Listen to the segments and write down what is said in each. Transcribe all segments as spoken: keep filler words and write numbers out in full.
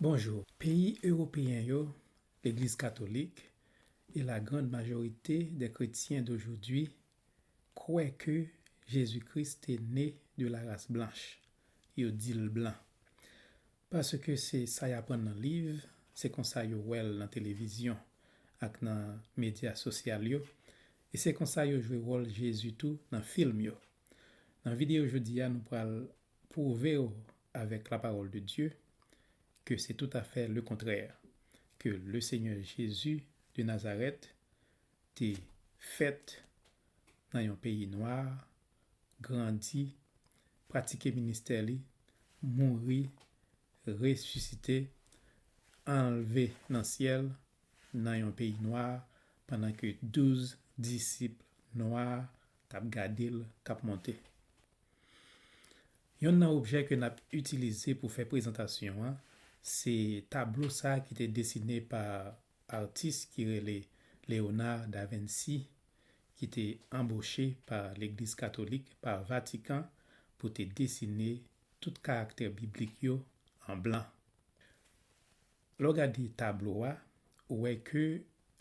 Bonjou. Peyi ewopeyen yo, Legliz Katolik, et la grande majorité des chrétiens d'aujourd'hui croient que Jésus-Christ te né de la race blanche. Yo di l blan. Paske se sa y aprann nan liv, se konsa yo wè l nan televizyon ak nan medya sosyal yo, e se konsa yo jwe wòl Jezi tou nan fim yo. Nan videyo jodi a, nou pral pwouve w avèk la parole de Dieu que c'est tout à fait le contraire, que le Seigneur Jésus de Nazareth te fèt nan yon peyi nwa, grandi, pratike ministè li, mouri, resisite, anlve nan syèl nan yon peyi nwa, pandan ke douz disip nwa t ap gade l k ap monte. Yonn nan objè ke n ap itilize pou fè prezantasyon an, se tablo sa a ki te desine pa atis ki rele Léonard da Vinci, ki te anboche pa Legliz Katolik, pa Vatikan, pou te desine tout karaktè biblik yo an blan. Lè w gade tablo a, ou wè ke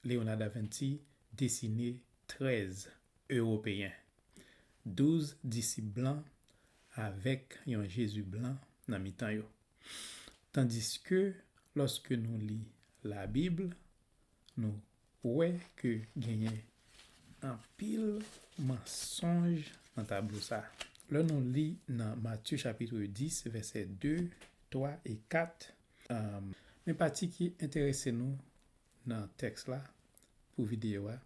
Léonard da Vinci desine trèz Ewopeyen, douz disip blan avèk yon Jezi blan nan mitan yo. Tandiske, lòske nou li Labib, nou wè ke genyen anpil mansonj nan tablo sa a. Lè nou li nan Matye chapit dis, vèsè de, twa e kat, um, men pati ki enterese nou nan tèks la pou videyo a,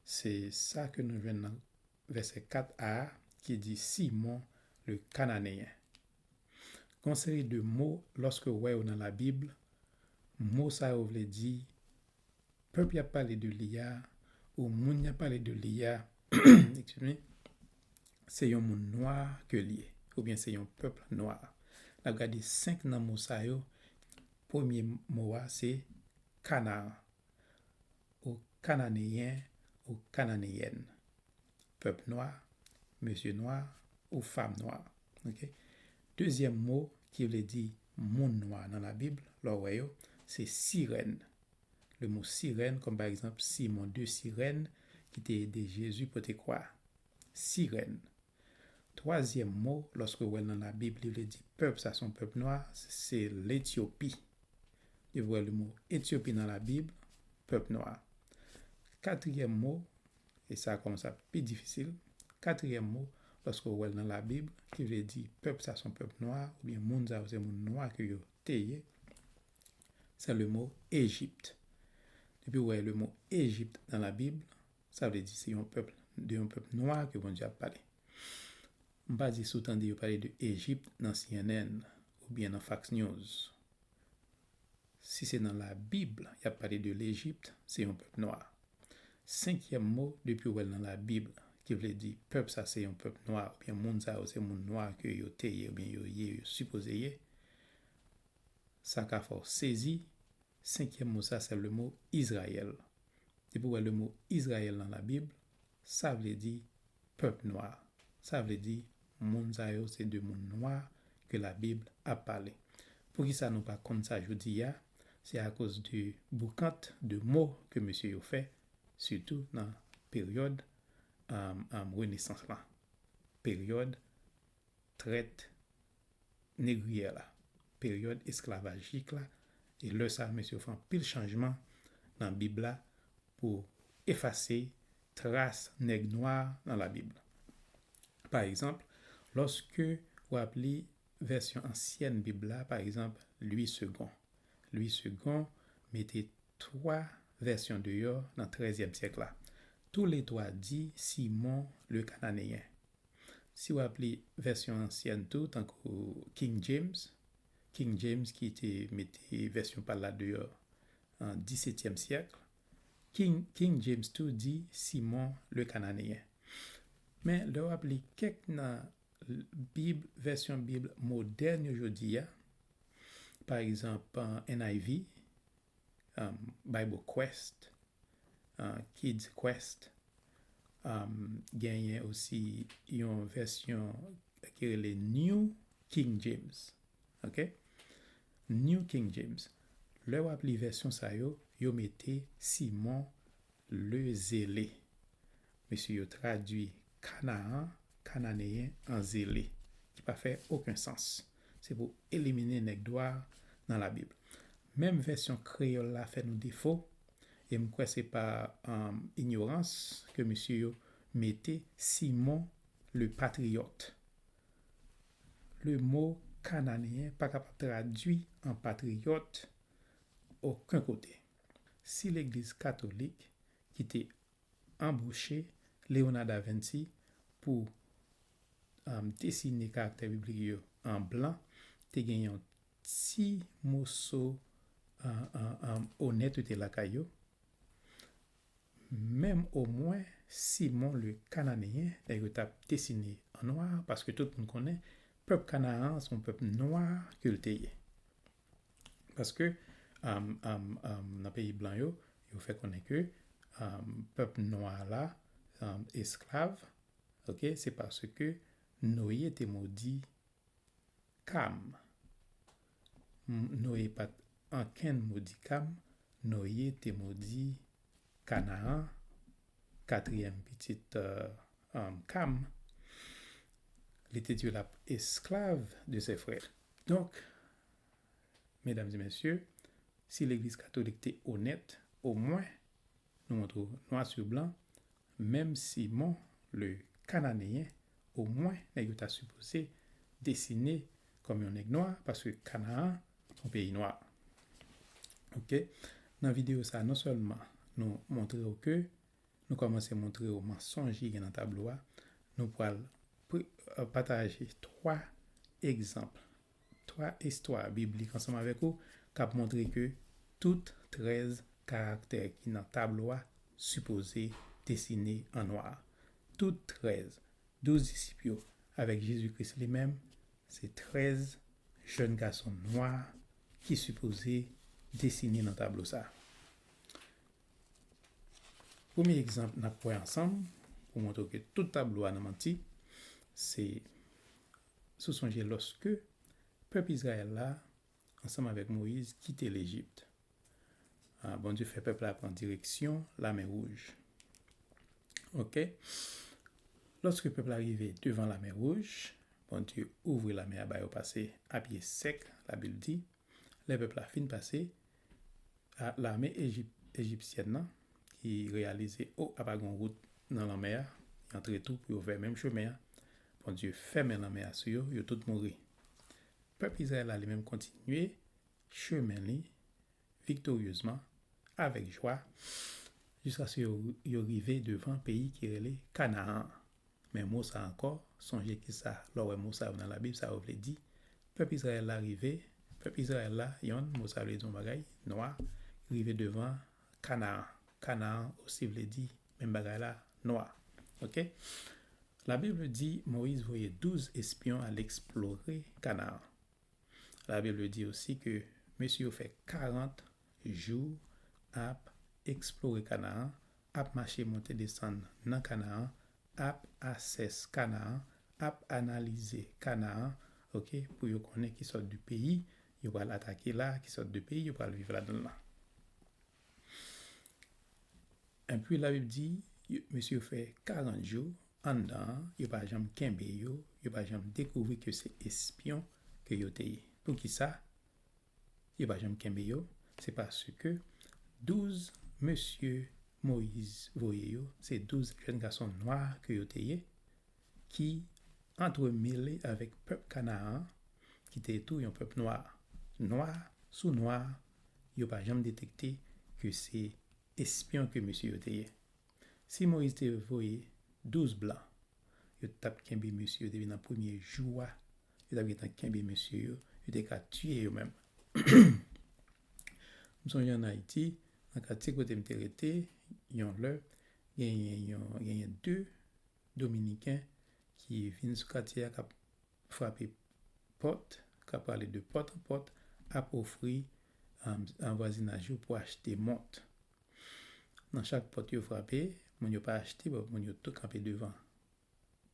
se sa ke nou jwenn nan vèsè kat a ki di Simon le Kananeyen. Gon seri de mo, lòske w wè yo nan Labib, mo sa yo vle di pèp y ap pale de li a, ou moun y ap pale de li a, excuse me, se yon moun nwa ke li ye, oubyen se yon pèp nwa. N ap gade senk nan mo sa yo. Premye mo a se Kanaan, ou Kananeyen, ou Kananeyèn. Pèp nwa, mesye nwa, ou fanm nwa. Ok? Dezyèm mo ki vle di moun nwa nan Labib, lè w wè yo, se sirèn. Le mo sirèn, kòm pa egzanp Simon de Sirèn ki te ede Jezi pote kwa. Sirèn. Twazyèm mo, lòske w wè l nan Labib, li vle di pèp, sa se yon pèp nwa, se Letyopi. Depi w wè le mo Etyopi nan Labib, pèp nwa. Katriyèm mo, e sa kòmanse ap pi difisil, katriyèm mo, lòske w wè l nan Labib, ki vle di pèp, sa se yon pèp nwa, oubyen moun sa yo se moun nwa ke yo te ye, se le mo Ejip. Depi w wè le mo Ejip nan Labib, sa vle di se yon pèp, de yon pèp nwa ke Bondye ap pale. M pa di si w tande yo pale de Ejip nan C N N oubyen nan Fox News. Si se nan Labib y ap pale de Lejip, se yon pèp nwa. Senkyèm mo, depi w wè l nan Labib, ki vle di pèp sa se yon pèp nwa, oubyen moun sa yo se moun nwa ke yo te ye, oubyen yo ye, yo sipoze ye, sa ka fè w sezi. Senkyèm mo sa, se le mo Izrayèl. Depi w wè le mo Izrayèl nan Labib, sa vle di pèp nwa. Sa vle di moun sa yo se de moun nwa ke Labib ap pale. Poukisa nou pa konn sa jodi a? Se akoz de boukant de mo ke mesye yo fè, sitou nan peryòd, um, um, Renesans lan. Peryòd trèt negriyè la, peryòd esklavajik la, e lè sa a, mesye yo fè anpil chanjman nan Bib la pou efase tras nèg nwa nan Labib la. Pa egzanp, lòske w ap li vèsyon ansyèn Bib la, pa egzanp, Louis Segond. Louis Segond mete twa vèsyon deyò nan trèzyèm syèk la. Toulètwa di Simon le Kananeyen. Si w ap li vèsyon ansyèn tou, tankou King James, King James ki te mete vèsyon pa l la deyò an disetyèm syèk, King, King James tou di Simon le Kananeyen. Men, lè w ap li kèk nan Bib, vèsyon Bib modèn yo jodi a, pa egzanp, N I V, um, Bible Quest, uh, Kids Quest, um, genyen osi yon vèsyon ki rele New King James. Ok? New King James. Lè w ap li vèsyon sa yo, yo mete Simon le Zélé. Mesye yo tradui Kanaan, Kananeyen, an zele, ki pa fè okenn sans. Se pou elimine nèg nwa nan Labib. Menm vèsyon kreyòl la fè nou defo, e m kwè se pa, um, inyorans ke mesye yo mete Simon le patriyòt. Le mo kananeyen pa kapab tradui an patriyòt okenn kote. Si Legliz Katolik, ki te anboche Leonardo da Vinci pou, um, desine karaktè biblik yo an blan, te gen yon ti moso, um, um, um, onètete lakay yo, menm omwen Simon le Kananeyen, nèg yo t ap desine an nwa, paske tout moun konnen pèp Kanaan se yon pèp nwa ke l te ye. Paske, um, um, um, nan peyi blan yo, yo fè konnen ke, um, pèp nwa la, um, esklav, ok, se paske Noye te modi Kam. M-, Noye pa t ankenn modi Kam, Noye te modi Kanaan, katriyèm pitit, euh, um, Kam. Li te di l ap esklav de ses frères. Donk, medam e mesye, si Legliz Katolik te onèt, omwen, nou montre w nwa si blan, menm Simon le Kananeyen, omwen, nèg yo ta sipoze desine kòm yon nèg nwa, paske Kanaan se yon peyi nwa. Ok? Nan videyo sa, non sèlman nou montre w ke nou kòmanse montre w mansonj ki gen nan tablo a, nou pral pre-, euh, pataje twa egzanp, twa istwa biblik ansanm avèk ou k ap montre ke tout trèz karaktè ki nan tablo a sipoze desine an nwa. Tout trèz, douz disip yo avèk Jezi Kris li menm, se trèz jèn gason nwa ki sipoze desine nan tablo sa. Premye egzanp n ap wè ansanm pou montre w ke tout tablo a nan manti, se, si w sonje, lòske pèp Izrayèl la, ansanm avèk Moyiz, kite Lejip, a, Bondye fè pèp la pran direksyon Lamè Wouj. Ok? Lòske pèp la rive devan Lamè Wouj, Bondye ouvri lamè a ba yo pase a pye sèk, Labib di. Lè pèp la fin pase, a, lame Ejip-, ejipsyèn nan, ki reyalize, o, apa gen yon wout nan lanmè a, y antre tou pou yo fè menm chemen an. Bondye fèmen lanmè a sou yo, yo tout mouri. Pèp Izrayèl la li menm kontinye chemen li viktoryezman, avèk jwa, jiskaske yo, yo rive devan peyi ki rele Kanaan. Men mo sa ankò, sonje kisa, lè w wè mo sa yo nan Labib, sa yo vle di. Pèp Izrayèl la rive, pèp Izrayèl la, yonn, mo sa vle di yon bagay, nwa, rive devan Kanaan. Kanaan osi vle di menm bagay la, nwa. Ok? Labib di Moyiz voye douz espyon al eksplore Kanaan. Labib di osi ke mesye yo fè karant jou ap eksplore Kanaan, ap mache monte desann nan Kanaan, ap asès Kanaan, ap analize Kanaan, ok, pou yo konnen ki sòt de peyi yo pral atake la, ki sòt de peyi yo pral viv ladan l lan. Epi Labib di, yo, mesye yo fè karant jou anndan an, yo pa janm kenbe yo, yo pa janm dekouvri ke se espyon ke yo te ye. Poukisa yo pa janm kenbe yo? Se paske douz mesye Moyiz voye yo, se douz jèn gason nwa ke yo te ye, ki antremele avèk pèp Kanaan, ki te tou yon pèp nwa. Nwa sou nwa, yo pa janm detekte ke se espyon ke mesye yo te ye. Si Moyiz te voye douz blan, yo t ap kenbe mesye yo depi nan premye jou a, yo t ap gentan kenbe mesye yo, yo te ka tiye yo menm. M sonje ann Ayiti, nan katye kote m te rete, yon lè, genyen yon, genyen de Dominiken ki vin sou katye a, k ap frape pòt, k ap prale de pòt an pòt, ap ofri, um, an vwazinaj yo pou achte mont. Nan chak pòt yo frape, moun yo pa achte, bon, moun yo tou kanpe devan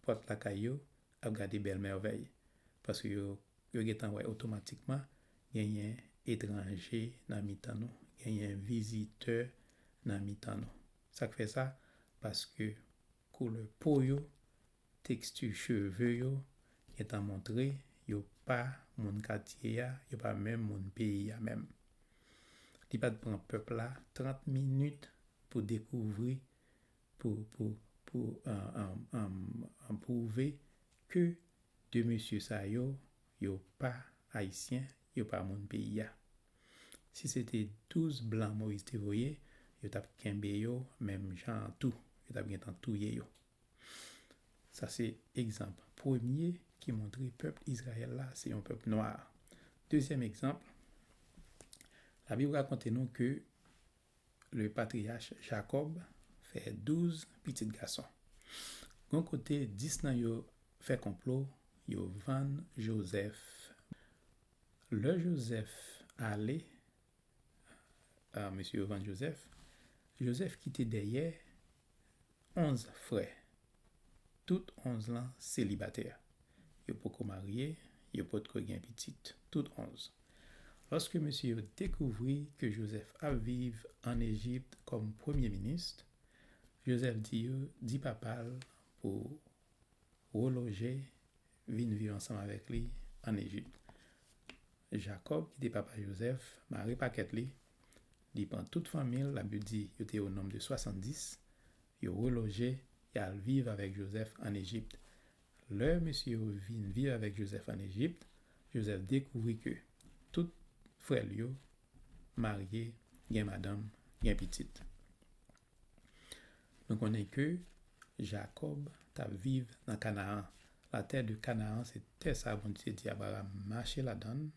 pòt lakay yo, ap gade bèl mèvèy. Paske yo, yo gentan wè otomatikman genyen etranje nan mitan nou, genyen vizitè nan mitan nou. Sa k fè sa? Paske koulè po yo, teksti cheve yo gentan montre yo pa moun katye a, yo pa menm moun peyi a menm. Li pa t pran pèp la trant minit pou dekouvri, pou, pou, pou, an, an, an, an pwouve ke de mesye sa yo, yo pa ayisyen, yo pa moun peyi a. Si se te douz blan Moyiz te voye, yo t ap kenbe yo menm jan an tou. Yo t ap gentan touye yo. Sa se egzanp premye ki montre pèp Izrayèl la se yon pèp nwa. Dezyèm egzanp, Labib rakonte nou ke le patriyach Jakòb fè douz pitit gason. Gon kote, dis nan yo fè konplo, yo vann Jozèf. Lè Jozèf ale, a, mesye yo vann Jozèf, Jozèf kite dèyè onz frè. Tout onz lan selibatè. Yo poko marye, yo potko gen pitit. Tout onz. Lòske mesye yo dekouvri ke Jozèf ap viv ann Ejip kòm premye minis, Jozèf di yo, di papa l pou reloje, vin viv ansanm avèk li ann Ejip. Jakòb, ki te papa Jozèf, mare pakèt li, li pran tout fanmi l, Labib di yo te o nonb de swasanndis, yo reloje, y al viv avèk Jozèf ann Ejip. Lè mesye yo vin viv avèk Jozèf ann Ejip, Jozèf dekouvri ke tout frè l yo marye, gen madanm, gen pitit. Nou konnen ke Jakòb t ap viv nan Kanaan. La terre de Canaan, se tè sa Bondye di Abraram mache ladan l,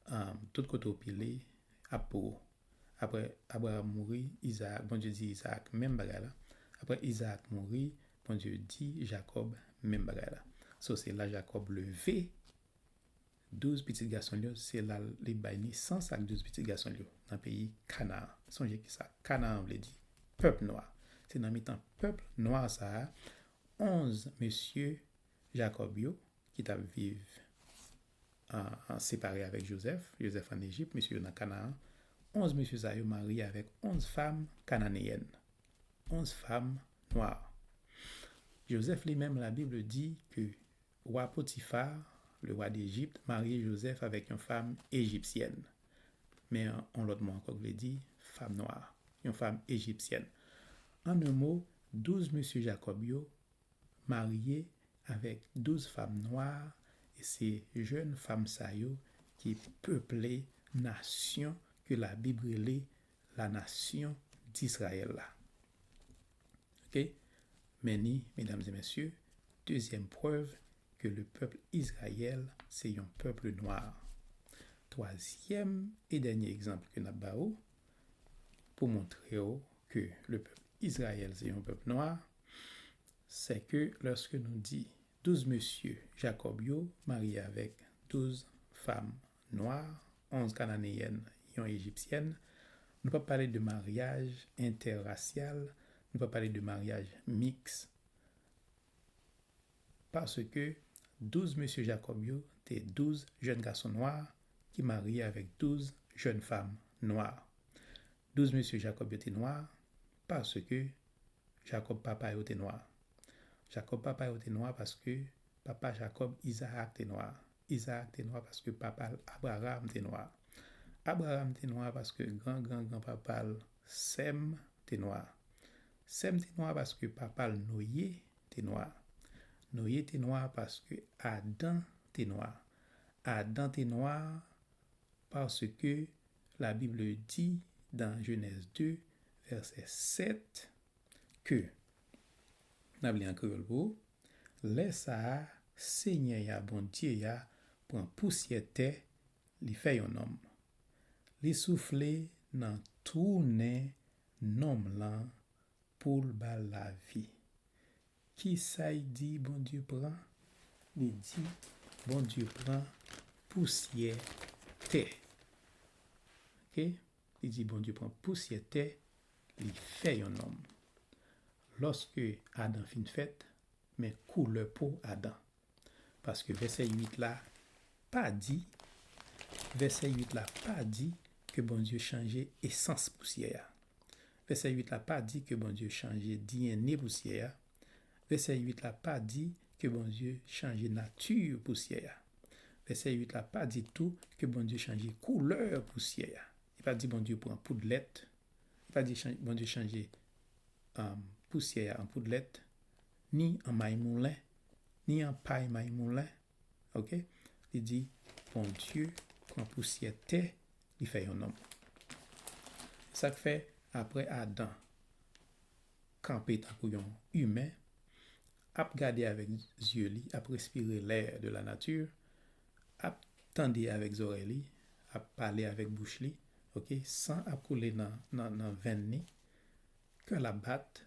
um, tout kote w pile ap pou ou. Apre Abraram mouri, Izaak, Bondye di Izaak menm bagay la. Apre Izaak mouri, Bondye di Jakòb menm bagay la. So, se la Jakòb leve douz pitit gason l yo, se la li bay nesans ak douz pitit gason l yo nan peyi Kanaan. Sonje kisa Kanaan vle di, pèp nwa. Se nan mitan pèp nwa sa a, onz mesye Jakòb yo, ki t ap viv an, an separe avèk Jozèf, Jozèf ann Ejip, mesye yo nan Kanaan, onz mesye sa yo marye avèk onz fanm kananeyèn, onz fanm nwa. Jozèf li menm, Labib di ke wa Potifa, le wa Dejip, marye Jozèf avèk yon fanm ejipsyèn. Men yon lòt mo ankò ki vle di fanm nwa, yon fanm ejipsyèn. An en mo, douz mesye Jakòb yo marye avèk douz fanm nwa, e se jèn fanm sa yo ki peple nasyon ke Labib rele la nation d'Israël la. Ok? Men ni, medam e mesye, dezyèm prèv ke le pèp Izrayèl se yon pèp nwa. Twazyèm e dènye egzanp ke n ap ba ou pou montre w ke le pèp Izrayèl se yon pèp nwa, se ke lòske nou di douz mesye Jakòb yo marye avèk douz fanm nwa, onz kananeyèn, yon ejipsyèn, nou p ap pale de maryaj entèrasyal, nou p ap pale de maryaj miks. Paske douz mesye Jakòb yo te douz jèn gason nwa ki marye avèk douz jèn fanm nwa. Douz mesye Jakòb yo te nwa paske Jakòb papa yo te nwa. Jakòb papa yo te nwa paske papa Jakòb, Izaak, te nwa. Izaak te nwa paske papa l, Abraram, te nwa. Abraram te nwa paske gran, gran, gran papa l, Sèm, te nwa. Sèm te nwa paske papa l, Noye, te nwa. Noye te nwa paske Adan te nwa. Adan te nwa paske Labib di dan Jenèz de, vèsè sèt, ke, n ap li an kreyòl pou ou, lè sa a, Senyè a, Bondye a, pran pousyè tè, li fè yon nonm. Li soufle nan twou nen nonm lan pou l ba l lavi. Kisa l di Bondye pran? Li di Bondye pran pousyè tè. Ok? Li di Bondye pran pousyè tè, li fè yon nonm. Lòske Adan fin fèt, men koulè po Adan. Paske vèsè uit la pa di Vèsè uit la pa di ke Bondye chanje esans pousyè a. Vèsè uit la pa di ke Bondye chanje D N A pousyè a. Vèsè uit la pa di ke Bondye chanje nati pousyè a. Vèsè uit la pa di tou ke Bondye chanje koulè pousyè a. Li pa di Bondye pran poudlèt. Li pa di chan- Bondye chanje um, pousyè a an poudlèt, ni an maymoulen, ni an pay maymoulen. Ok? Li di, Bondye pran pousyè tè, li fè yon nonm. Sa k fè, apre Adan kanpe tankou yon imen, ap gade avèk zye li, ap respire lè de la nature, ap tande avèk zòrèy li, ap pale avèk bouch li, ok, san ap koule nan, nan, nan venn li, kè l ap bat,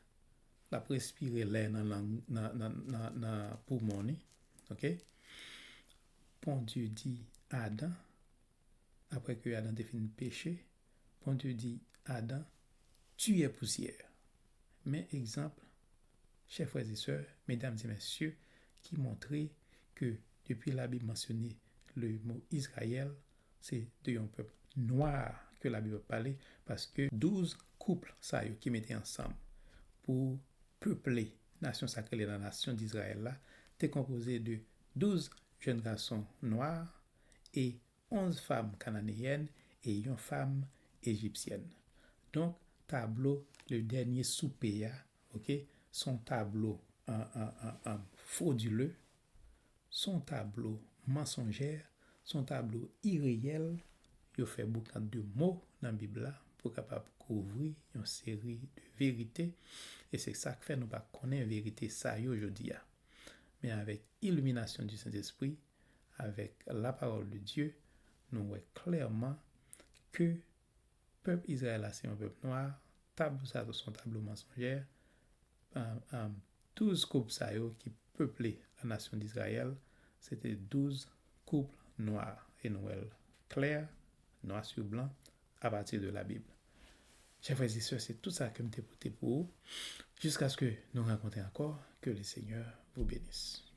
l ap respire lè nan lang, nan, nan, nan, nan poumon li, ok. Bondye di Adan, apre ke Adan te fin peche, Bondye di Adan, tu es poussière. Men egzanp, chè frè e sè, medam e mesye, ki montre ke depi Labib mansyone le mo Izrayèl, se de yon pèp nwa ke Labib ap pale, paske douz koup sa yo ki mete ansanm pou peple nasyon sa k rele la nasyon d'Izrayèl la, te konpoze de douz jèn gason nwa e onz fanm kananeyèn e yon fanm ejipsyèn. Donk, tablo Le Dernier Souper a, ok, se yon tablo an, an, an, an fodile, se yon tablo mansonjè, se yon tablo ireyèl. Yo fè boukant de mo nan Bib la pou kapab kouvri yon seri de verite, e se sa k fè nou pa konnen verite sa yo jodi a. Men avèk iliminasyon di Sentespri, avèk la parole de Dieu, nou wè klèman ke pèp Izrayèl la se yon pèp nwa, tablo sa se yon tablo mansonjè, um, um, douz koup sa yo ki peple la nasyon d'Izrayèl, se te douz koup nwa, e nou wè l klè, nwa sou blan, apati de Labib. Chè frè e sè, se tout sa ke m te pote pou ou. Jiskaske nou rankontre ankò, ke le Seigneur vous bénisse.